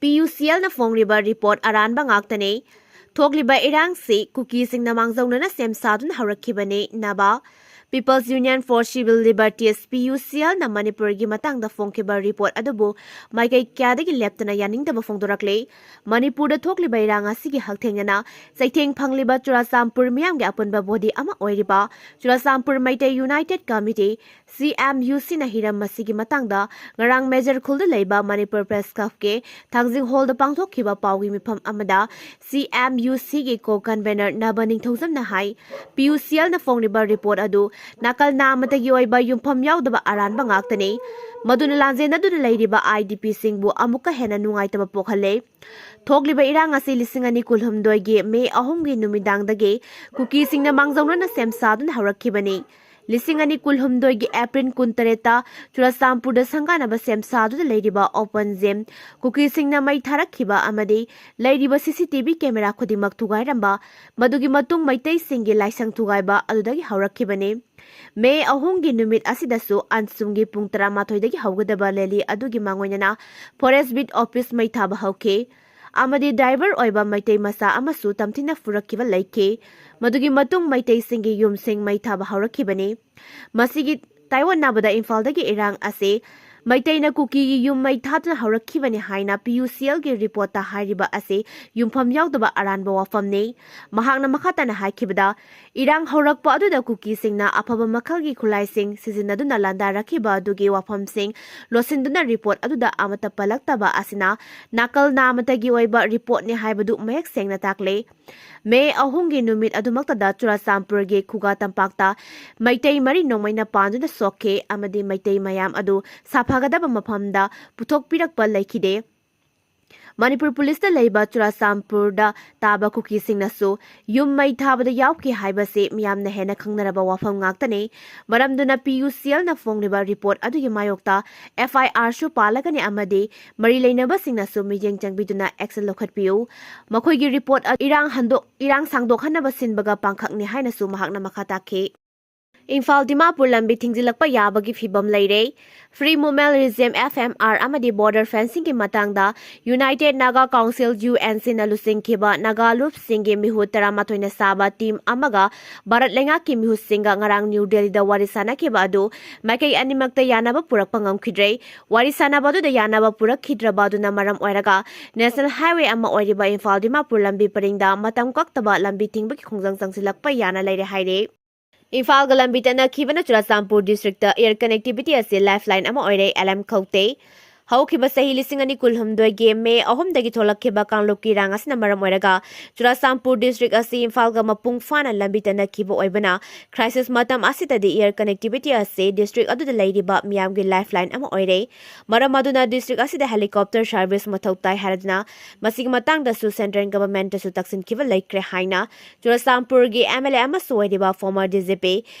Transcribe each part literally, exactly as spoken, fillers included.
ꯄꯤ U C ꯑꯦꯜꯅ ꯐꯣꯡꯂꯤꯕ report ꯑꯔꯥꯟꯕ ꯉꯥꯛꯇꯅꯤ꯫ ꯊꯣꯛꯂꯤꯕ ꯏꯔꯥꯡꯁꯤ ꯀꯨꯀꯤꯁꯤꯡꯅ ꯃꯥꯡꯖꯧꯅꯅ ꯁꯦꯝ ꯁꯥꯗꯨꯅ ꯍꯧꯔꯛꯈꯤꯕꯅꯤ꯫ ꯅꯕꯥ People's Union for Civil Liberties, P U C ꯑꯦꯜꯅ ꯃꯅꯤꯄꯨꯔꯒꯤ ꯃꯇꯥꯡꯗ ꯐꯣꯡꯈꯤꯕ ꯔꯤꯄꯣꯔꯠ ꯑꯗꯨꯕꯨ ꯃꯥꯏꯀꯩ ꯀꯌꯥꯗꯒꯤ ꯂꯦꯞꯇꯅ ꯌꯥꯅꯤꯡꯗꯕ ꯐꯣꯡꯗꯣꯔꯛꯂꯤ꯫ ꯃꯅꯤꯄꯨꯔꯗ ꯊꯣꯛꯂꯤꯕ ꯏꯔꯥꯡ ꯑꯁꯤꯒꯤ ꯍꯛꯊꯦꯡꯅꯅ ꯆꯩꯊꯦꯡ ꯐꯪꯂꯤꯕ ꯆꯨꯔꯥꯆꯥꯟꯄꯨꯔ ꯃꯤꯌꯥꯝꯒꯤ ꯑꯄꯨꯟꯕ ꯕꯣꯗꯤ ꯑꯃ ꯑꯣꯏꯔꯤꯕ ꯆꯨꯔꯥꯆꯥꯟꯄꯨꯔ ꯃꯩꯇꯩ ꯌꯨꯅꯥꯏꯇꯦꯗ ꯀꯃꯤꯇꯤ, ꯁꯤ ꯑꯦꯝ ꯌꯨ ꯁꯤꯅ ꯍꯤꯔꯝ ꯑꯁꯤꯒꯤ ꯃꯇꯥꯡꯗ ꯉꯔꯥꯡ ꯃꯦꯖꯔ ꯈꯨꯜꯗ ꯂꯩꯕ ꯃꯅꯤꯄꯨꯔ ꯄ꯭ꯔꯦꯁ ꯀ꯭ꯂꯕꯀꯤ ꯊꯥꯡꯖꯤꯡ ꯍꯣꯜꯗ ꯄꯥꯡꯊꯣꯛꯈꯤꯕ ꯄꯥꯎꯒꯤ ꯃꯤꯐꯝ ꯑꯃꯗ ꯁꯤ ꯑꯦꯝ ꯌꯨ ꯁꯤꯒꯤ ꯀꯣ ꯀꯟꯚꯦꯅꯔ ꯅꯕ ꯅꯤꯡꯊꯧꯖꯝꯅ ꯍꯥꯏ, ꯄꯤ ꯌꯨ ꯁꯤ ꯑꯦꯜꯅ ꯐꯣꯡꯂꯤꯕ ꯔꯤꯄꯣꯔꯠ ꯑꯗꯨ ꯅꯥꯀꯜ ꯅꯥ ꯑꯃꯠꯇꯒꯤ ꯑꯣꯏꯕ ꯌꯨꯝꯐꯝ ꯌꯥꯎꯗꯕ ꯑꯔꯥꯟꯕ ꯉꯥꯛꯇꯅꯤ꯫ ꯃꯗꯨꯅ ꯂꯥꯟꯖꯦꯟꯅꯗꯨꯅ ꯂꯩꯔꯤꯕ ꯑꯥꯏ ꯗꯤ ꯄꯤꯁꯤꯡꯕꯨ ꯑꯃꯨꯛꯀ ꯍꯦꯟꯅ ꯅꯨꯡꯉꯥꯏꯇꯕ ꯄꯣꯛꯍꯜꯂꯦ꯫ ꯊꯣꯛꯂꯤꯕ ꯏꯔꯥꯡ ꯑꯁꯤ ꯂꯤꯁꯤꯡ ꯑꯅꯤ ꯀꯨꯟꯍꯨꯝꯗꯣꯏꯒꯤ ꯃꯦ ꯑꯍꯨꯝꯒꯤ ꯅꯨꯃꯤꯗꯥꯡꯗꯒꯤ ꯀꯨꯀꯤꯁꯤꯡꯅ ꯃꯥꯡꯖꯧꯅꯅ ꯁꯦꯝ ꯁꯥꯗꯨꯅ ꯍꯧꯔꯛꯈꯤꯕꯅꯤ꯫ ꯂꯤꯁꯤꯡ ꯑꯅꯤ ꯀꯨꯟꯍꯨꯝꯗꯣꯏꯒꯤ ꯑꯦꯄ꯭ꯔꯤꯜ ꯀꯨꯟꯇꯔꯦꯠꯇ ꯆꯨꯔꯥꯆꯥꯟꯄꯨꯔꯗ ꯁꯪꯒꯥꯅꯕ ꯁꯦꯝ ꯁꯥꯗꯨꯅ ꯂꯩꯔꯤꯕ ꯑꯣꯄꯟ ꯖꯤꯝ ꯀꯨꯀꯤꯁꯤꯡꯅ ꯃꯩ ꯊꯥꯔꯛꯈꯤꯕ ꯑꯃꯗꯤ ꯂꯩꯔꯤꯕ ꯁꯤ ꯁꯤ ꯇꯤ ꯚꯤ ꯀꯦꯃꯦꯔꯥ ꯈꯨꯗꯤꯡꯃꯛ ꯊꯨꯒꯥꯏꯔꯝꯕ, ꯃꯗꯨꯒꯤ ꯃꯇꯨꯡ ꯃꯩꯇꯩꯁꯤꯡꯒꯤ ꯂꯥꯏꯁꯪ ꯊꯨꯒꯥꯏꯕ ꯑꯗꯨꯗꯒꯤ ꯍꯧꯔꯛꯈꯤꯕꯅꯤ꯫ ꯃꯦ ꯑꯍꯨꯝꯒꯤ ꯅꯨꯃꯤꯠ ꯑꯁꯤꯗꯁꯨ ꯑꯟꯁꯨꯝꯒꯤ ꯄꯨꯡ ꯇꯔꯥꯃꯥꯊꯣꯏꯗꯒꯤ ꯍꯧꯒꯗꯕ ꯔꯦꯂꯤ ꯑꯗꯨꯒꯤ ꯃꯥꯡꯑꯣꯏꯅꯅ ꯐꯣꯔꯦꯁ ꯕꯤꯠ ꯑꯣꯐꯤꯁ ꯃꯩ ꯊꯥꯕ ꯍꯧꯈꯤ ꯑꯃꯗꯤ ꯗ꯭ꯔꯥꯏꯚꯔ ꯑꯣꯏꯕ ꯃꯩꯇꯩ ꯃꯆꯥ ꯑꯃꯁꯨ ꯇꯝꯊꯤꯅ ꯐꯨꯔꯛꯈꯤꯕ ꯂꯩꯈꯤ꯫ ꯃꯗꯨꯒꯤ ꯃꯇꯨꯡ ꯃꯩꯇꯩꯁꯤꯡꯒꯤ ꯌꯨꯝꯁꯤꯡ ꯃꯩ ꯊꯥꯕ ꯍꯧꯔꯛꯈꯤꯕꯅꯤ꯫ ꯃꯁꯤꯒꯤ ꯇꯥꯏꯑꯣꯟꯅꯕꯗ ꯏꯝꯐꯥꯜꯗꯒꯤ ꯏꯔꯥꯡ ꯑꯁꯤ ꯃꯩꯇꯩꯅ ꯀꯨꯀꯤꯒꯤ ꯌꯨꯝ ꯃꯩ ꯊꯥꯗꯨꯅ ꯍꯧꯔꯛꯈꯤꯕꯅꯤ ꯍꯥꯏꯅ ꯄꯤ ꯌꯨ ꯁꯤ ꯑꯦꯜꯒꯤ ꯔꯤꯄꯣꯔꯠꯇ ꯍꯥꯏꯔꯤꯕ ꯑꯁꯤ ꯌꯨꯝꯐꯝ ꯌꯥꯎꯗꯕ ꯑꯔꯥꯟꯕ ꯋꯥꯐꯝꯅꯤ꯫ ꯃꯍꯥꯛꯅ ꯃꯈꯥ ꯇꯥꯅ ꯍꯥꯏꯈꯤꯕꯗ, ꯏꯔꯥꯡ ꯍꯧꯔꯛꯄ ꯑꯗꯨꯗ ꯀꯨꯀꯤꯁꯤꯡꯅ ꯑꯐꯕ ꯃꯈꯜꯒꯤ ꯈꯨꯠꯂꯥꯏꯁꯤꯡ ꯁꯤꯖꯤꯟꯅꯗꯨꯅ ꯂꯥꯟꯗꯥꯔꯛꯈꯤꯕ ꯑꯗꯨꯒꯤ ꯋꯥꯐꯝꯁꯤꯡ ꯂꯣꯠꯁꯤꯟꯗꯨꯅ ꯔꯤꯄꯣꯔꯠ ꯑꯗꯨꯗ ꯑꯃꯠꯇ ꯄꯜꯂꯛꯇꯕ ꯑꯁꯤꯅ ꯅꯥꯀꯜ ꯅꯥ ꯑꯃꯠꯇꯒꯤ ꯑꯣꯏꯕ ꯔꯤꯄꯣꯔꯠꯅꯤ ꯍꯥꯏꯕꯗꯨ ꯃꯌꯦꯛ ꯁꯦꯡꯅ ꯇꯥꯛꯂꯦ꯫ ꯃꯦ ꯑꯍꯨꯝꯒꯤ ꯅꯨꯃꯤꯠ ꯑꯗꯨꯃꯛꯇꯗ ꯆꯨꯔꯥꯆꯥꯟꯄꯨꯔꯒꯤ ꯈꯨꯒꯥ ꯇꯝꯄꯥꯛꯇ ꯃꯩꯇꯩ ꯃꯔꯤ ꯅꯣꯡꯃꯩꯅ ꯄꯥꯟꯗꯨꯅ ꯁꯣꯛꯈꯤ ꯑꯃꯗꯤ ꯃꯩꯇꯩ ꯃꯌꯥꯝ ꯑꯗꯨ ꯁꯥꯐꯒꯗꯕ ꯃꯐꯝꯗ ꯄꯨꯊꯣꯛꯄꯤꯔꯛꯄ ꯂꯩꯈꯤꯗꯦ꯫ ꯃꯅꯤꯄꯨꯔ ꯄꯨꯂꯤꯁꯇ ꯂꯩꯕ ꯆꯨꯔꯥꯆꯥꯟꯄꯨꯔꯗ ꯇꯥꯕ ꯀꯨꯀꯤꯁꯤꯡꯅꯁꯨ ꯌꯨꯝ ꯃꯩ ꯊꯥꯕꯗ ꯌꯥꯎꯈꯤ ꯍꯥꯏꯕꯁꯤ ꯃꯤꯌꯥꯝꯅ ꯍꯦꯟꯅ ꯈꯪꯅꯔꯕ ꯋꯥꯐꯝ ꯉꯥꯛꯇꯅꯤ꯫ ꯃꯔꯝꯗꯨꯅ ꯄꯤ ꯌꯨ ꯁꯤ ꯑꯦꯜꯅ ꯐꯣꯡꯂꯤꯕ ꯔꯤꯄꯣꯔꯠ ꯑꯗꯨꯒꯤ ꯃꯥꯌꯣꯛꯇ ꯑꯦꯐ ꯑꯥꯏ ꯑꯥꯔꯁꯨ ꯄꯥꯜꯂꯒꯅꯤ ꯑꯃꯗꯤ ꯃꯔꯤ ꯂꯩꯅꯕꯁꯤꯡꯅꯁꯨ ꯃꯤꯠꯌꯦꯡ ꯆꯪꯕꯤꯗꯨꯅ ꯑꯦꯛꯁꯟ ꯂꯧꯈꯠꯄꯤꯌꯨ꯫ ꯃꯈꯣꯏꯒꯤ ꯔꯤꯄꯣꯔꯠ ꯑ-, ꯏꯔꯥꯡ ꯍꯟꯗꯣꯛ-, ꯏꯔꯥꯡ ꯁꯥꯡꯗꯣꯛꯍꯟꯅꯕ ꯁꯤꯟꯕꯒ ꯄꯥꯡꯈꯛꯅꯤ ꯍꯥꯏꯅꯁꯨ ꯃꯍꯥꯛꯅ ꯃꯈꯥ ꯇꯥꯈꯤ꯫ ꯏꯝꯐꯥꯜ ꯗꯤꯃꯥꯄꯨꯔ ꯂꯝꯕꯤ ꯊꯤꯡꯖꯤꯜꯂꯛꯄ ꯌꯥꯕꯒꯤ ꯐꯤꯕꯝ ꯂꯩꯔꯦ꯫ Free Movement Regime, F M R ꯑꯃꯗꯤ Border Fencingꯒꯤ ꯃꯇꯥꯡꯗ United Naga Council, U N Cꯅ ꯂꯨꯆꯤꯡꯈꯤꯕ Naga ꯂꯨꯞꯁꯤꯡꯒꯤ ꯃꯤꯍꯨꯠ ꯇꯔꯥꯃꯥꯊꯣꯏꯅ ꯁꯥꯕ team ꯑꯃꯒ ꯚꯥꯔꯠ ꯂꯩꯉꯥꯛꯀꯤ ꯃꯤꯍꯨꯠꯁꯤꯡꯒ ꯉꯔꯥꯡ ꯅ꯭ꯌꯨ ꯗꯦꯜꯂꯤꯗ ꯋꯥꯔꯤ ꯁꯥꯟꯅꯈꯤꯕ ꯑꯗꯨ ꯃꯥꯏꯀꯩ ꯑꯅꯤꯃꯛꯇ ꯌꯥꯅꯕ ꯄꯨꯔꯛꯄ ꯉꯝꯈꯤꯗ꯭ꯔꯦ꯫ ꯋꯥꯔꯤ ꯁꯥꯟꯅꯕ ꯑꯗꯨꯗ ꯌꯥꯅꯕ ꯄꯨꯔꯛꯈꯤꯗ꯭ꯔꯕ ꯑꯗꯨꯅ ꯃꯔꯝ ꯑꯣꯏꯔꯒ National Highway ꯑꯃ ꯑꯣꯏꯔꯤꯕ ꯏꯝꯐꯥꯜ ꯗꯤꯃꯥꯄꯨꯔ ꯂꯝꯕꯤ ꯄꯔꯤꯡꯗ ꯃꯇꯝ ꯀꯛꯇꯕ ꯂꯝꯕꯤ ꯊꯤꯡꯕꯒꯤ ꯈꯣꯡꯖꯪ ꯆꯪꯁꯤꯜꯂꯛꯄ ꯌꯥꯅ ꯂꯩꯔꯦ ꯍꯥꯏꯔꯦ꯫ ꯏꯝꯐꯥꯜꯒ ꯂꯝꯕꯤ ꯇꯠꯅꯈꯤꯕꯅ ꯆꯨꯔꯥꯆꯥꯟꯄꯨꯔ districtꯇ air connectivity ꯑꯁꯤ lifeline ꯑꯃ ꯑꯣꯏꯔꯦ, ꯑꯦꯜ ꯑꯦꯝ ꯈꯧꯇꯦ꯫ ꯍꯧꯈꯤꯕ ꯆꯍꯤ ꯂꯤꯁꯤꯡ ꯑꯅꯤ ꯀꯨꯟꯍꯨꯝꯗꯣꯏꯒꯤ ꯃꯦ ꯑꯍꯨꯝꯗꯒꯤ ꯊꯣꯛꯂꯛꯈꯤꯕ ꯀꯥꯡꯂꯨꯞꯀꯤ ꯏꯔꯥꯡ ꯑꯁꯤꯅ ꯃꯔꯝ ꯑꯣꯏꯔꯒ ꯆꯨꯔꯥꯆꯥꯟꯄꯨꯔ district ꯑꯁꯤ ꯏꯝꯐꯥꯜꯒ ꯃꯄꯨꯡ ꯐꯥꯅ ꯂꯝꯕꯤ ꯇꯠꯅꯈꯤꯕ ꯑꯣꯏꯕꯅ, crisis ꯃꯇꯝ ꯑꯁꯤꯗꯗꯤ air connectivity ꯑꯁꯤ district ꯑꯗꯨꯗ ꯂꯩꯔꯤꯕ ꯃꯤꯌꯥꯝꯒꯤ lifeline ꯑꯃ ꯑꯣꯏꯔꯦ꯫ ꯃꯔꯝ ꯑꯗꯨꯅ district ꯑꯁꯤꯗ helicopter service ꯃꯊꯧ ꯇꯥꯏ ꯍꯥꯏꯔꯗꯨꯅ ꯃꯁꯤꯒꯤ ꯃꯇꯥꯡꯗꯁꯨ central governmentꯇꯁꯨ ꯇꯛꯁꯤꯟꯈꯤꯕ ꯂꯩꯈ꯭ꯔꯦ ꯍꯥꯏꯅ ꯆꯨꯔꯥꯆꯥꯟꯄꯨꯔꯒꯤ M L A ꯑꯃꯁꯨ ꯑꯣꯏꯔꯤꯕ former D G P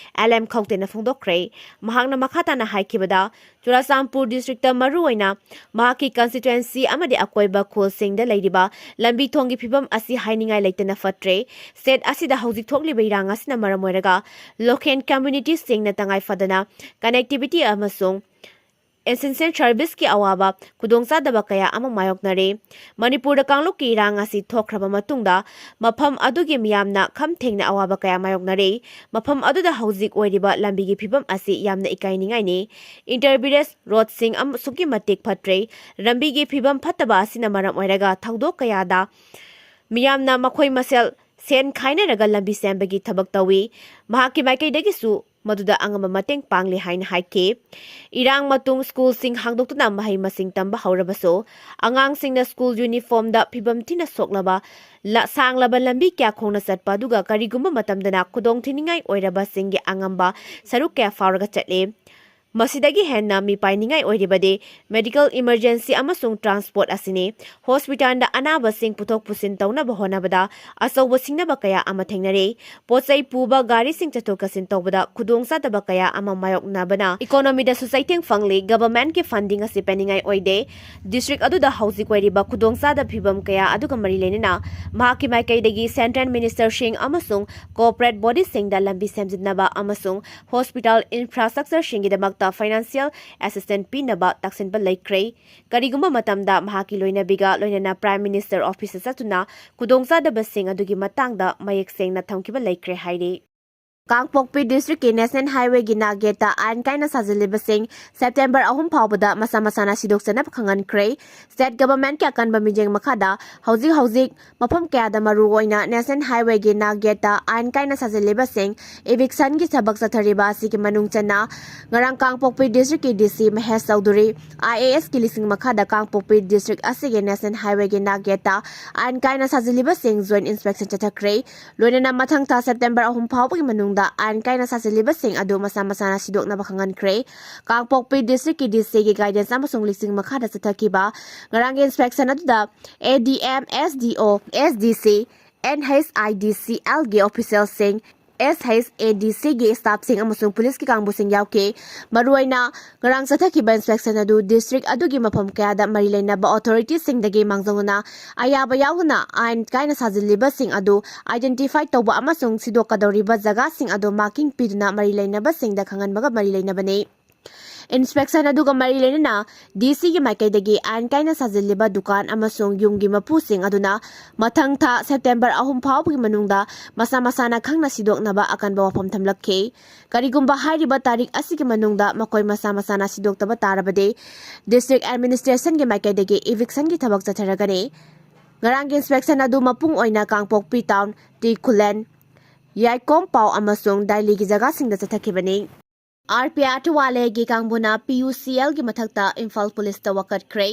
L M ꯈꯧꯇꯦꯅ ꯐꯣꯡꯗꯣꯛꯈ꯭ꯔꯦ꯫ ꯃꯍꯥꯛꯅ ꯃꯈꯥ ꯇꯥꯅ ꯍꯥꯏꯈꯤꯕꯗ, ꯆꯨꯔꯥꯆꯥꯟꯄꯨꯔ districtꯇ ꯃꯔꯨꯑꯣꯏꯅ ꯃꯍꯥꯛꯀꯤ constituency ꯑꯃꯗꯤ ꯑꯀꯣꯏꯕ ꯈꯨꯜꯁꯤꯡꯗ ꯂꯩꯔꯤꯕ ꯂꯝꯕꯤ ꯊꯣꯡꯒꯤ ꯐꯤꯕꯝ ꯑꯁꯤ ꯍꯥꯏꯅꯤꯡꯉꯥꯏ ꯂꯩꯇꯅ ꯐꯠꯇ꯭ꯔꯦ꯫ State ꯑꯁꯤꯗ ꯍꯧꯖꯤꯛ ꯊꯣꯛꯂꯤꯕ ꯏꯔꯥꯡ ꯑꯁꯤꯅ ꯃꯔꯝ ꯑꯣꯏꯔꯒ local communitiesꯁꯤꯡꯅ ꯇꯉꯥꯏ ꯐꯗꯅ connectivity ꯑꯃꯁꯨꯡ essential serviceꯀꯤ ꯑꯋꯥꯕ ꯈꯨꯗꯣꯡꯆꯥꯗꯕ ꯀꯌꯥ ꯑꯃ ꯃꯥꯌꯣꯛꯅꯔꯦ꯫ ꯃꯅꯤꯄꯨꯔꯗ ꯀꯥꯡꯂꯨꯞꯀꯤ ꯏꯔꯥꯡ ꯑꯁꯤ ꯊꯣꯛꯈ꯭ꯔꯕ ꯃꯇꯨꯡꯗ ꯃꯐꯝ ꯑꯗꯨꯒꯤ ꯃꯤꯌꯥꯝꯅ ꯈꯝ ꯊꯦꯡꯅ ꯑꯋꯥꯕ ꯀꯌꯥ ꯃꯥꯌꯣꯛꯅꯔꯦ꯫ ꯃꯐꯝ ꯑꯗꯨꯗ ꯍꯧꯖꯤꯛ ꯑꯣꯏꯔꯤꯕ ꯂꯝꯕꯤꯒꯤ ꯐꯤꯕꯝ ꯑꯁꯤ ꯌꯥꯝꯅ ꯏꯀꯥꯏꯅꯤꯡꯉꯥꯏꯅꯤ꯫ Inter-village roadꯁꯤꯡ ꯑꯃ-, ꯑꯁꯨꯛꯀꯤ ꯃꯇꯤꯛ ꯐꯠꯇ꯭ꯔꯦ꯫ ꯂꯝꯕꯤꯒꯤ ꯐꯤꯕꯝ ꯐꯠꯇꯕ ꯑꯁꯤꯅ ꯃꯔꯝ ꯑꯣꯏꯔꯒ ꯊꯧꯗꯣꯛ ꯀꯌꯥꯗ ꯃꯤꯌꯥꯝꯅ ꯃꯈꯣꯏ ꯃꯁꯦꯜ ꯁꯦꯟ ꯈꯥꯏꯅꯔꯒ ꯂꯝꯕꯤ ꯁꯦꯝꯕꯒꯤ ꯊꯕꯛ ꯇꯧꯏ꯫ ꯃꯍꯥꯛꯀꯤ ꯃꯥꯏꯀꯩꯗꯒꯤꯁꯨ ꯃꯗꯨꯗ ꯑꯉꯝꯕ ꯃꯇꯦꯡ ꯄꯥꯡꯂꯤ ꯍꯥꯏꯅ ꯍꯥꯏꯈꯤ꯫ ꯏꯔꯥꯡ ꯃꯇꯨꯡ schoolꯁꯤꯡ ꯍꯥꯡꯗꯣꯛꯇꯨꯅ ꯃꯍꯩ ꯃꯁꯤꯡ ꯇꯝꯕ ꯍꯧꯔꯕꯁꯨ, ꯑꯉꯥꯡꯁꯤꯡꯅ school uniformꯗ ꯐꯤꯕꯝ ꯊꯤꯅ ꯁꯣꯛꯂꯕ, ꯂ-, ꯁꯥꯡꯂꯕ ꯂꯝꯕꯤ ꯀꯌꯥ ꯈꯣꯡꯅ ꯆꯠꯄ ꯑꯗꯨꯒ ꯀꯔꯤꯒꯨꯝꯕ ꯃꯇꯝꯗꯅ ꯈꯨꯗꯣꯡꯊꯤꯅꯤꯡꯉꯥꯏ ꯑꯣꯏꯔꯕꯁꯤꯡꯒꯤ ꯑꯉꯝꯕ ꯁꯔꯨꯛ ꯀꯌꯥ ꯐꯥꯎꯔꯒ ꯆꯠꯂꯤ꯫ ꯃꯁꯤꯗꯒꯤ ꯍꯦꯟꯅ ꯃꯤꯄꯥꯏꯅꯤꯡꯉꯥꯏ ꯑꯣꯏꯔꯤꯕꯗꯤ medical emergency ꯑꯃꯁꯨꯡ transport ꯑꯁꯤꯅꯤ꯫ Hospitalꯗ ꯑꯅꯥꯕꯁꯤꯡ ꯄꯨꯊꯣꯛ ꯄꯨꯁꯤꯟ ꯇꯧꯅꯕ ꯍꯣꯠꯅꯕꯗ ꯑꯆꯧꯕ ꯁꯤꯡꯅꯕ ꯀꯌꯥ ꯑꯃ ꯊꯦꯡꯅꯔꯦ꯫ ꯄꯣꯠꯆꯩ ꯄꯨꯕ ꯒꯥꯔꯤꯁꯤꯡ ꯆꯠꯊꯣꯛ ꯆꯠꯁꯤꯟ ꯇꯧꯕꯗ ꯈꯨꯗꯣꯡꯆꯥꯗꯕ ꯀꯌꯥ ꯑꯃ ꯃꯥꯌꯣꯛꯅꯕꯅ economyꯗꯁꯨ ꯆꯩꯊꯦꯡ ꯐꯪꯂꯤ꯫ Governmentꯀꯤ funding ꯑꯁꯤ ꯄꯦꯟꯅꯤꯡꯉꯥꯏ ꯑꯣꯏꯗꯦ꯫ District ꯑꯗꯨꯗ ꯍꯧꯖꯤꯛ ꯑꯣꯏꯔꯤꯕ ꯈꯨꯗꯣꯡꯆꯥꯗꯕ ꯐꯤꯚꯝ ꯀꯌꯥ ꯑꯗꯨꯒ ꯃꯔꯤ ꯂꯩꯅꯅ ꯃꯍꯥꯛꯀꯤ ꯃꯥꯏꯀꯩꯗꯒꯤ central ministerꯁꯤꯡ ꯑꯃꯁꯨꯡ corporate bodyꯁꯤꯡꯗ ꯂꯝꯕꯤ ꯁꯦꯝꯖꯤꯟꯅꯕ ꯑꯃꯁꯨꯡ hospital infrastructureꯁꯤꯡꯒꯤꯗꯃꯛꯇ financial assistance ꯄꯤꯅꯕ ꯇꯛꯁꯤꯟꯕ ꯂꯩꯈ꯭ꯔꯦ꯫ ꯀꯔꯤꯒꯨꯝꯕ ꯃꯇꯝꯗ ꯃꯍꯥꯛꯀꯤ ꯂꯣꯏꯅꯕꯤꯒ ꯂꯣꯏꯅꯅ Prime Minister Officeꯇ ꯆꯠꯇꯨꯅ ꯈꯨꯗꯣꯡꯆꯥꯗꯕꯁꯤꯡ ꯑꯗꯨꯒꯤ ꯃꯇꯥꯡꯗ ꯃꯌꯦꯛ ꯁꯦꯡꯅ ꯊꯝꯈꯤꯕ ꯂꯩꯈ꯭ꯔꯦ ꯍꯥꯏꯔꯤ꯫ ꯀꯥꯡꯄꯣꯛꯄꯤ Districtꯀꯤ National Highwayꯒꯤ ꯅꯥꯛ ꯌꯦꯠꯇ ꯑꯥꯏꯟ ꯀꯥꯏꯅ ꯁꯥꯖꯤꯜꯂꯤꯕꯁꯤꯡ September ꯑꯍꯨꯝ ꯐꯥꯎꯕꯗ ꯃꯁꯥ ꯃꯁꯥꯅ ꯁꯤꯗꯣꯛꯆꯅꯕ ꯈꯪꯍꯟꯈ꯭ꯔꯦ꯫ State Governmentꯀꯤ ꯑꯀꯟꯕ ꯃꯤꯠꯌꯦꯡ ꯃꯈꯥꯗ ꯍꯧꯖꯤꯛ ꯍꯧꯖꯤꯛ ꯃꯐꯝ ꯀꯌꯥꯗ ꯃꯔꯨꯑꯣꯏꯅ National Highwayꯒꯤ ꯅꯥꯛ ꯌꯦꯠꯇ ꯑꯥꯏꯟ ꯀꯥꯏꯅ ꯁꯥꯖꯤꯜꯂꯤꯕꯁꯤꯡ evictionꯒꯤ ꯊꯕꯛ ꯆꯠꯊꯔꯤꯕ ꯑꯁꯤꯒꯤ ꯃꯅꯨꯡ ꯆꯟꯅ ꯉꯔꯥꯡ ꯀꯥꯡꯄꯣꯛꯄꯤ Districtꯀꯤ DC ꯃꯍꯦꯁ ꯆꯧꯙꯨꯔꯤ, IASꯀꯤ ꯂꯤꯁꯤꯡ ꯃꯈꯥꯗ ꯀꯥꯡꯄꯣꯛꯄꯤ District ꯑꯁꯤꯒꯤ National Highwayꯒꯤ ꯅꯥꯛ ꯌꯦꯠꯇ ꯑꯥꯏꯟ ꯀꯥꯏꯅ ꯁꯥꯖꯤꯜꯂꯤꯕꯁꯤꯡ joint inspection ꯆꯠꯊꯈ꯭ꯔꯦ꯫ ꯂꯣꯏꯅꯅ ꯃꯊꯪ ꯊꯥ September ꯑꯍꯨꯝ ꯐꯥꯎꯕꯒꯤ ꯃꯅꯨꯡꯗ ꯑꯥꯏꯟ ꯀꯥꯏꯅ ꯁꯥꯖꯤꯜꯂꯤꯕꯁꯤꯡ ꯑꯗꯨ ꯃꯁꯥ ꯃꯁꯥꯅ ꯁꯤꯗꯣꯛꯅꯕ ꯈꯪꯍꯟꯈ꯭ꯔꯦ꯫ ꯀꯥꯡꯄꯣꯛꯄꯤ Districtꯀꯤ DCꯒꯤ guidance ꯑꯃꯁꯨꯡ ꯂꯤꯁꯤꯡ ꯃꯈꯥꯗ ꯆꯠꯊꯈꯤꯕ ꯉꯔꯥꯡꯒꯤ inspection ꯑꯗꯨꯗ ADM, SDO, SDC, NHIDCLꯒꯤ officialꯁꯤꯡ, SHADCꯒꯤ staffꯁꯤꯡ ꯑꯃꯁꯨꯡ ꯄꯨꯂꯤꯁꯀꯤ ꯀꯥꯡꯕꯨꯁꯤꯡ ꯌꯥꯎꯈꯤ꯫ ꯃꯔꯨꯑꯣꯏꯅ ꯉꯔꯥꯡ ꯆꯠꯊꯈꯤꯕ inspection ꯑꯗꯨ district ꯑꯗꯨꯒꯤ ꯃꯐꯝ ꯀꯌꯥꯗ ꯃꯔꯤ ꯂꯩꯅꯕ authorityꯁꯤꯡꯗꯒꯤ ꯃꯥꯡꯖꯧꯅꯅ ꯑꯌꯥꯕ ꯌꯥꯎꯗꯅ ꯑꯥꯏꯟ ꯀꯥꯏꯅ ꯁꯥꯖꯤꯜꯂꯤꯕꯁꯤꯡ ꯑꯗꯨ identify ꯇꯧꯕ ꯑꯃꯁꯨꯡ ꯁꯤꯗꯣꯛꯀꯗꯧꯔꯤꯕ ꯖꯒꯥꯁꯤꯡ ꯑꯗꯨ marking ꯄꯤꯗꯨꯅ ꯃꯔꯤ ꯂꯩꯅꯕꯁꯤꯡꯗ ꯈꯪꯍꯟꯕꯒ ꯃꯔꯤ ꯂꯩꯅꯕꯅꯤ꯫ Inspection ꯑꯗꯨꯒ ꯃꯔꯤ ꯂꯩꯅꯅ DCꯒꯤ ꯃꯥꯏꯀꯩꯗꯒꯤ ꯑꯥꯏꯟ ꯀꯥꯏꯅ ꯁꯥꯖꯤꯜꯂꯤꯕ ꯗꯨꯀꯥꯟ ꯑꯃꯁꯨꯡ ꯌꯨꯝꯒꯤ ꯃꯄꯨꯁꯤꯡ ꯑꯗꯨꯅ ꯃꯊꯪ ꯊꯥ September ꯑꯍꯨꯝ ꯐꯥꯎꯕꯒꯤ ꯃꯅꯨꯡꯗ ꯃꯁꯥ ꯃꯁꯥꯅ ꯈꯪꯅ ꯁꯤꯗꯣꯛꯅꯕ ꯑꯀꯟꯕ ꯋꯥꯐꯝ ꯊꯝꯂꯛꯈꯤ꯫ ꯀꯔꯤꯒꯨꯝꯕ ꯍꯥꯏꯔꯤꯕ ꯇꯥꯔꯤꯛ ꯑꯁꯤꯒꯤ ꯃꯅꯨꯡꯗ ꯃꯈꯣꯏ ꯃꯁꯥ ꯃꯁꯥꯅ ꯁꯤꯗꯣꯛꯇꯕ ꯇꯥꯔꯕꯗꯤ District Administrationꯒꯤ ꯃꯥꯏꯀꯩꯗꯒꯤ evictionꯒꯤ ꯊꯕꯛ ꯆꯠꯊꯔꯒꯅꯤ꯫ ꯉꯔꯥꯡꯒꯤ inspection ꯑꯗꯨ ꯃꯄꯨꯡ ꯑꯣꯏꯅ ꯀꯥꯡꯄꯣꯛꯄꯤ Town, ꯇꯤ ꯈꯨꯂꯦꯟ, ꯌꯥꯏꯀꯣꯝ ꯄꯥꯎ ꯑꯃꯁꯨꯡ ꯗꯥꯏꯂꯤꯒꯤ ꯖꯒꯥꯁꯤꯡꯗ ꯆꯠꯊꯈꯤꯕꯅꯤ꯫ RP ꯑꯥꯊꯋꯥꯂꯦꯒꯤ ꯀꯥꯡꯕꯨꯅ PUCLꯒꯤ ꯃꯊꯛꯇ Imphal ꯄꯨꯂꯤꯁꯇ ꯋꯥꯀꯠꯈ꯭ꯔꯦ꯫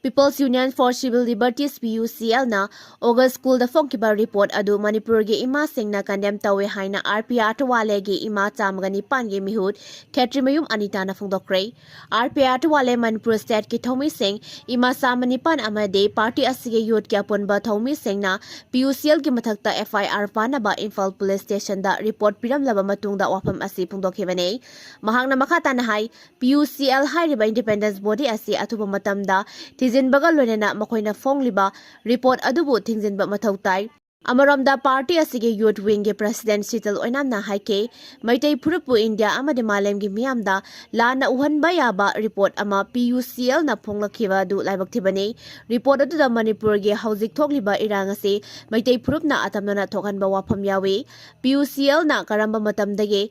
People's Union for Civil Liberties, P U C L ꯅ August ꯀꯨꯟꯗ ꯐꯣꯡꯈꯤꯕ report ꯑꯗꯨ ꯃꯅꯤꯄꯨꯔꯒꯤ ꯏꯃꯥꯁꯤꯡꯅ condemn ꯇꯧꯏ ꯍꯥꯏꯅ R P Athawale ꯒꯤ ꯏꯃꯥ ꯆꯥꯝꯃꯒ ꯅꯤꯄꯥꯟꯒꯤ ꯃꯤꯍꯨꯠ ꯈꯦꯇ꯭ꯔꯤꯃꯌꯨꯝ ꯑꯅꯤꯇꯥꯅ ꯐꯣꯡꯗꯣꯛꯈ꯭ꯔꯦ꯫ R P Athawale Manipur state ꯀꯤ ꯊꯧꯃꯤꯁꯤꯡ, ꯏꯃꯥ ꯆꯥꯝꯃ ꯅꯤꯄꯥꯟ ꯑꯃꯗꯤ party ꯑꯁꯤꯒꯤ youth ꯀꯤ ꯑꯄꯨꯟꯕ ꯊꯧꯃꯤꯁꯤꯡꯅ P U C L ꯒꯤ ꯃꯊꯛꯇ F I R ꯄꯥꯟꯅꯕ Imphal police station the report ꯄꯤꯔꯝꯂꯕ ꯃꯇꯨꯡꯗ ꯋꯥꯐꯝ ꯑꯁꯤ ꯐꯣꯡꯗꯣꯛꯈꯤꯕꯅꯤ꯫ ꯃꯍꯥꯛꯅ ꯃꯈꯥ ꯇꯥꯅ ꯍꯥꯏ, P U C L ꯍꯥꯏꯔꯤꯕ independence body ꯑꯁꯤ ꯑꯊꯨꯕ ꯃꯇꯝꯗ ꯊꯤꯖꯤꯟꯕꯒ ꯂꯣꯏꯅꯅ ꯃꯈꯣꯏꯅ ꯐꯣꯡꯂꯤꯕ report ꯑꯗꯨꯕꯨ ꯊꯤꯡꯖꯤꯟꯕ ꯃꯊꯧ ꯇꯥꯏ꯫ ꯑꯃꯔꯣꯝꯗ party ꯑꯁꯤꯒꯤ youth wing ꯒꯤ president ꯁꯤꯇꯜ ꯑꯣꯏꯅꯥꯝꯅ ꯍꯥꯏꯈꯤ, ꯃꯩꯇꯩ ꯐꯨꯔꯨꯞꯄꯨ ꯏꯟꯗꯤꯌꯥ ꯑꯃꯗꯤ ꯃꯥꯂꯦꯝꯒꯤ ꯃꯤꯌꯥꯝꯗ ꯂꯥꯟꯅ ꯎꯍꯟꯕ ꯌꯥꯕ report ꯑꯃ P U C L ꯅ ꯐꯣꯡꯂꯛꯈꯤꯕ ꯑꯗꯨ ꯂꯥꯏꯕꯛ ꯊꯤꯕꯅꯤ꯫ Report ꯑꯗꯨꯗ ꯃꯅꯤꯄꯨꯔꯒꯤ ꯍꯧꯖꯤꯛ ꯊꯣꯛꯂꯤꯕ ꯏꯔꯥꯡ ꯑꯁꯤ ꯃꯩꯇꯩ ꯐꯨꯔꯨꯞꯅ ꯑꯇꯝꯅꯅ ꯊꯣꯛꯍꯟꯕ ꯋꯥꯐꯝ ꯌꯥꯎꯏ꯫ P U C L ꯅ ꯀꯔꯝꯕ ꯃꯇꯝꯗꯒꯤ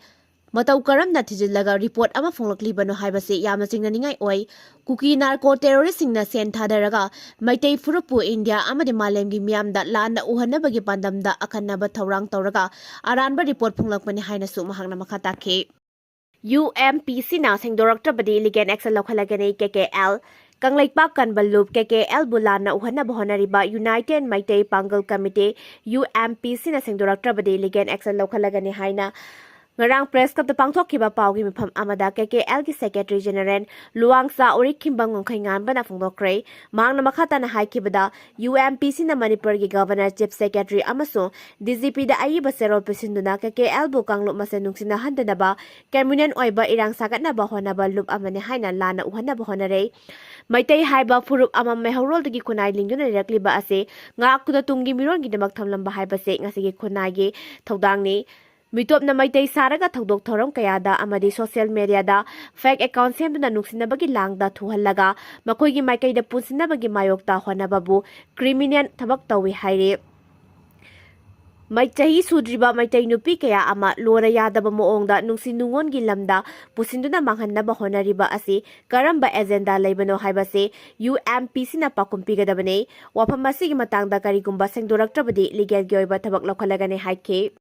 ꯃꯇꯧ ꯀꯔꯝꯅ ꯊꯤꯖꯤꯜꯂꯒ report ꯑꯃ ꯐꯣꯡꯂꯛꯂꯤꯕꯅꯣ ꯍꯥꯏꯕꯁꯤ ꯌꯥꯝꯅ ꯆꯤꯡꯅꯅꯤꯡꯉꯥꯏ ꯑꯣꯏ꯫ ꯀꯨꯀꯤ narco terrorist ꯁꯤꯡꯅ ꯁꯦꯟ ꯊꯥꯗꯔꯒ ꯃꯩꯇꯩ ꯐꯨꯔꯨꯞꯄꯨ ꯏꯟꯗꯤꯌꯥ ꯑꯃꯗꯤ ꯃꯥꯂꯦꯝꯒꯤ ꯃꯤꯌꯥꯝꯗ ꯂꯥꯟꯅ ꯎꯍꯟꯅꯕꯒꯤ ꯄꯥꯟꯗꯝꯗ ꯑꯈꯟꯅꯕ ꯊꯧꯔꯥꯡ ꯇꯧꯔꯒ ꯑꯔꯥꯟꯕ report ꯐꯣꯡꯂꯛꯄꯅꯤ ꯍꯥꯏꯅꯁꯨ ꯃꯍꯥꯛꯅ ꯃꯈꯥ ꯇꯥꯈꯤ꯫ U M P C ꯅ ꯁꯦꯡꯗꯣꯔꯛꯇ꯭ꯔꯕꯗꯤ legal action ꯂꯧꯈꯠꯂꯒꯅꯤ, K K L꯫ Kangleipak ꯀꯟꯕ ꯂꯨꯞ K K L ꯕꯨ ꯂꯥꯟꯅ ꯎꯍꯟꯅꯕ ꯍꯣꯠꯅꯔꯤꯕ United ꯃꯩꯇꯩ ꯄꯥꯡꯒꯜ committee, U M P C ꯅ ꯁꯦꯡꯗꯣꯔꯛꯇ꯭ꯔꯕꯗꯤ legal action ꯂꯧꯈꯠꯂꯒꯅꯤ ꯍꯥꯏꯅ ꯉꯔꯥꯡ press club ꯇ ꯄꯥꯡꯊꯣꯛꯈꯤꯕ ꯄꯥꯎꯒꯤ ꯃꯤꯐꯝ ꯑꯃꯗ K K L ꯒꯤ secretary general ꯂꯨꯋꯥꯡꯆꯥ ꯎꯔꯤꯈꯤꯝꯕꯝ ꯉꯝꯈꯩꯉꯥꯟꯕꯅ ꯐꯣꯡꯗꯣꯛꯈ꯭ꯔꯦ꯫ ꯃꯍꯥꯛꯅ ꯃꯈꯥ ꯇꯥꯅ ꯍꯥꯏꯈꯤꯕꯗ, U M P C ꯅ ꯃꯅꯤꯄꯨꯔꯒꯤ governor, chief secretary ꯑꯃꯁꯨꯡ D G P ꯗ ꯑꯏꯕ ꯆꯦꯔꯣꯜ ꯄꯤꯁꯤꯟꯗꯨꯅ K K L ꯕꯨ ꯀꯥꯡꯂꯨꯞ ꯃꯁꯦꯜ ꯅꯨꯡꯁꯤꯅꯍꯟꯗꯅꯕ communal ꯑꯣꯏꯕ ꯏꯔꯥꯡ ꯁꯥꯒꯠꯅꯕ ꯍꯣꯠꯅꯕ ꯂꯨꯞ ꯑꯃꯅꯤ ꯍꯥꯏꯅ ꯂꯥꯟꯅ ꯎꯍꯟꯅꯕ ꯍꯣꯠꯅꯔꯦ꯫ ꯃꯩꯇꯩ ꯍꯥꯏꯕ ꯐꯨꯔꯨꯞ ꯑꯃ ꯃꯩꯍꯧꯔꯣꯜꯗꯒꯤ ꯈꯨꯟꯅꯥꯏ ꯂꯤꯡꯗꯨꯅ ꯂꯩꯔꯛꯂꯤꯕ ꯑꯁꯤ ꯉꯥꯛꯇꯨꯅ ꯇꯨꯡꯒꯤ ꯃꯤꯔꯣꯟꯒꯤꯗꯃꯛ ꯊꯝꯂꯝꯕ ꯍꯥꯏꯕꯁꯤ ꯉꯁꯤꯒꯤ ꯈꯨꯟꯅꯥꯏꯒꯤ ꯊꯧꯗꯥꯡꯅꯤ꯫ ꯃꯤꯇꯣꯞꯅ ꯃꯩꯇꯩ ꯁꯥꯔꯒ ꯊꯧꯗꯣꯛ ꯊꯧꯔꯝ ꯀꯌꯥꯗ ꯑꯃꯗꯤ social media ꯗ fake account ꯁꯦꯝꯗꯨꯅ ꯅꯨꯡꯁꯤꯅꯕꯒꯤ ꯂꯥꯡꯗ ꯊꯨꯍꯜꯂꯒ ꯃꯈꯣꯏꯒꯤ ꯃꯥꯏꯀꯩꯗ ꯄꯨꯟꯁꯤꯟꯅꯕꯒꯤ ꯃꯥꯌꯣꯛꯇ ꯍꯣꯠꯅꯕꯕꯨ criminal ꯊꯕꯛ ꯇꯧꯏ ꯍꯥꯏꯔꯤ꯫ ꯃꯩ-, ꯆꯍꯤ ꯁꯨꯗ꯭ꯔꯤꯕ ꯃꯩꯇꯩ ꯅꯨꯄꯤ ꯀꯌꯥ ꯑꯃ ꯂꯣꯅ ꯌꯥꯗꯕ ꯃꯑꯣꯡꯗ ꯅꯨꯡꯁꯤ ꯅꯨꯡꯉꯣꯟꯒꯤ ꯂꯝꯗ ꯄꯨꯁꯤꯟꯗꯨꯅ ꯃꯥꯡꯍꯟꯅꯕ ꯍꯣꯠꯅꯔꯤꯕ ꯑꯁꯤ ꯀꯔꯝꯕ agenda ꯂꯩꯕꯅꯣ ꯍꯥꯏꯕꯁꯤ U M P C ꯅ ꯄꯥꯎꯈꯨꯝ ꯄꯤꯒꯗꯕꯅꯤ꯫ ꯋꯥꯐꯝ ꯑꯁꯤꯒꯤ ꯃꯇꯥꯡꯗ ꯀꯔꯤꯒꯨꯝꯕ ꯁꯦꯡꯗꯣꯔꯛꯇ꯭ꯔꯕꯗꯤ legal ꯒꯤ ꯑꯣꯏꯕ ꯊꯕꯛ ꯂꯧꯈꯠꯂꯒꯅꯤ ꯍꯥꯏꯈꯤ꯫